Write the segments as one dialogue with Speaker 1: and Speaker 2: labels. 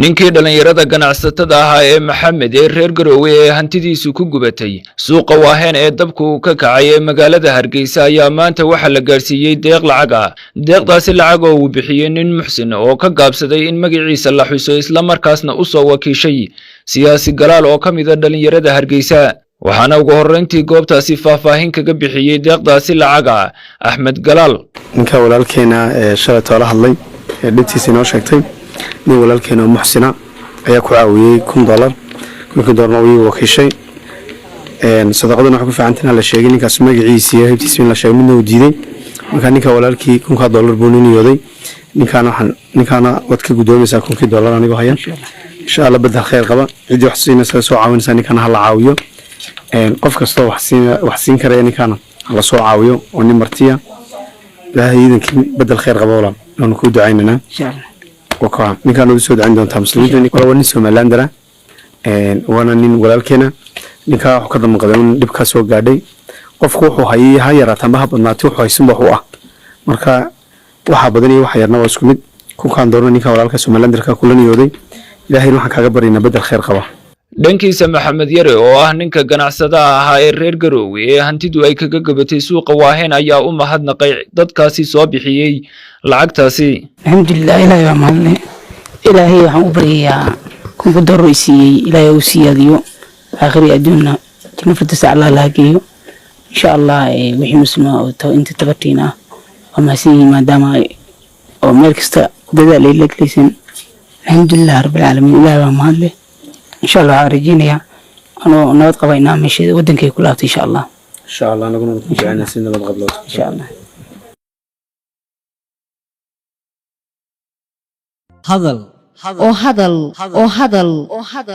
Speaker 1: Ninkii dhallinyarada ganacsatada ahaa ee Maxamed ee reer Garoowe ee hantidiisu ku gubatay suuqa Waaheen ee dabku ka kacay ee magaalada Hargeysa ayaa maanta waxaa la gaadhsiiyey deeq lacag ah. Deeqdaasi lacag oo uu bixiyey nin muxsin oo ka gaabsaday in magaciisa la xuso, islamarkaasna u soo wakiishay siyaasi Galaal oo ka mid ah dhallinyarada Hargeysa. Waxaana ugu horreyntii goobtaasi faahfaahin kaga bixiyey deeqdaasi lacag ah Axmed Galaal.
Speaker 2: Ninka walaalkeena ee shalay toola hadlay ee dhibtiisa inoo sheegtay, nin walaalkeena oo muxsina ayaa ku caawiyey $1000. Kunkii dollarna uu ii wakiishay. Sadaqaduna waxay ku fiicanta inaan la sheegin ninkaas magaciisa iyo heybtiisa in la sheego midna uu diiday. Marka ninka walaalkii $1000 buu niyooday. Ninkaana waxaan, ninkaana waad ka guddoomaysaa $1000 anigoo haya, insha Allah. Bedel khayr qaba ciddii wax siinaysa, soo caawinaysa, ninkana ha la caawiyo. Qof kastoo wax siin karaya ninkaana hala soo caawiyo oo nin martiya. Ilaahay iidankii bedel khayr qaba, walaal, waanu kuu ducaynaynaa. Ninkaan ugu soo ducayn doontaa muslimiinta. Waa nin Somalilander ah, waana nin walaalkeena. Ninkaa wuxuu ka damqaday in dhibkaa soo gaadhay. Qofku wuxuu hayay ha yaraata amba ha badnaatay, wuxuu haysanba wuxuu ah. Marka waxaa badan iyo waxa yarna waa isku mid. Kunkaan doorna ninka walaalka Somalilanderka kula niyooday. Ilaahayna waxaan kaaga baryaynaa bedel khayr qaba.
Speaker 1: Dhankiisa, Maxamed Yare oo ah ninka ganacsadaha ahaa ee reer Garoowe ee hantidu ay kaga gabatay suuqa Waaheen ayaa u mahadnaqay dadkaasi soo bixiyey lacagtaasi.
Speaker 3: Alxamdulilah, Ilaahay baa mahadle. Ilaahay waxaan u baryayaa kunka doolar i siiyey Ilaahay u siyaadiyo, aakhiri adduunna janno firdawsa Allah laha geeyo, insha Allah. Wixii muslima oo inta tabartiina ah waa mahadsan yihiin, maadaama oo meel kasta dadaal ay la gelaysan. Alxamdulilah rabbilcaalamiin, Ilaahay baa mahadle. Insha Allah waxaan rajeynayaa anoo nabad qaba inaa meesha wadankay ku laabtay, insha Allah.
Speaker 2: Insha Allah, anaguna ku ducaynaa si nabad qablood.
Speaker 3: Insha Allah.
Speaker 4: Hadal
Speaker 5: oo hadal oo hadal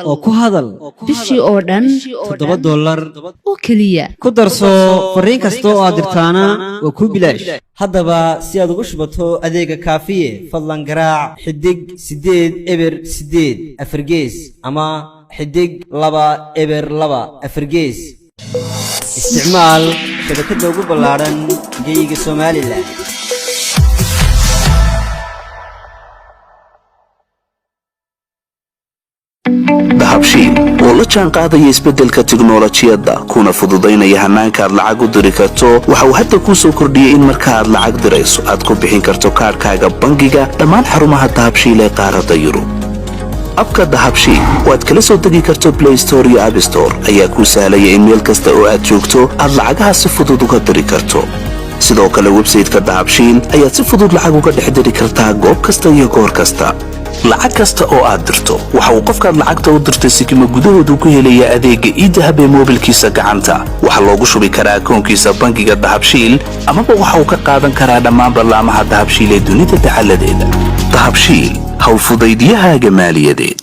Speaker 4: oo ku hadal
Speaker 5: bishii oo dhan
Speaker 4: $7
Speaker 5: oo keliya.
Speaker 4: Ku darso fariin kasta oo aad dirtaana waa kuu bilaash. Haddaba si aad ugu shubato adeega Kaafiye, fadlan garaac *808#4 ama *202#4. Isticmaal shabakadda ugu ballaadhan geyiga Somalilan.
Speaker 6: Dahabshiil oo la jaan qaadaya isbeddelka tiknolojiyadda kuna fududaynaya hannaanka aad lacag u diri karto, waxa uu hadda kuu soo kordhiyey in marka aad lacag dirayso aad ku bixin karto kaadhkaaga bangiga dhammaan xarumaha Dahabshiil ee qaaradda Yurub. App-ka Dahabshiil oo aad kala soo degi karto Play Store iyo App Store ayaa kuu sahlaya in meel kasta oo aad joogto aad lacagaha si fudud uga diri karto. Sidoo kale website-ka Dahabshiil ayaad si fudud lacag uga dhex diri kartaa goob kasta iyo goor kasta. Lacag kasta oo aad dirto waxa uu qofkaad lacagta u dirtay sikima gudahoodu ku helayaa adeegga eDahab ee moobilkiisa gacanta. Waxaa loogu shubi karaa akoonkiisa bangiga Dahabshiil, amaba waxa uu ka qaadan karaa dhammaan ballaamaha Dahabshiil ee dunida dacaladeeda. Dahabshiil, howlfudaydiyahaaga maaliyadeed.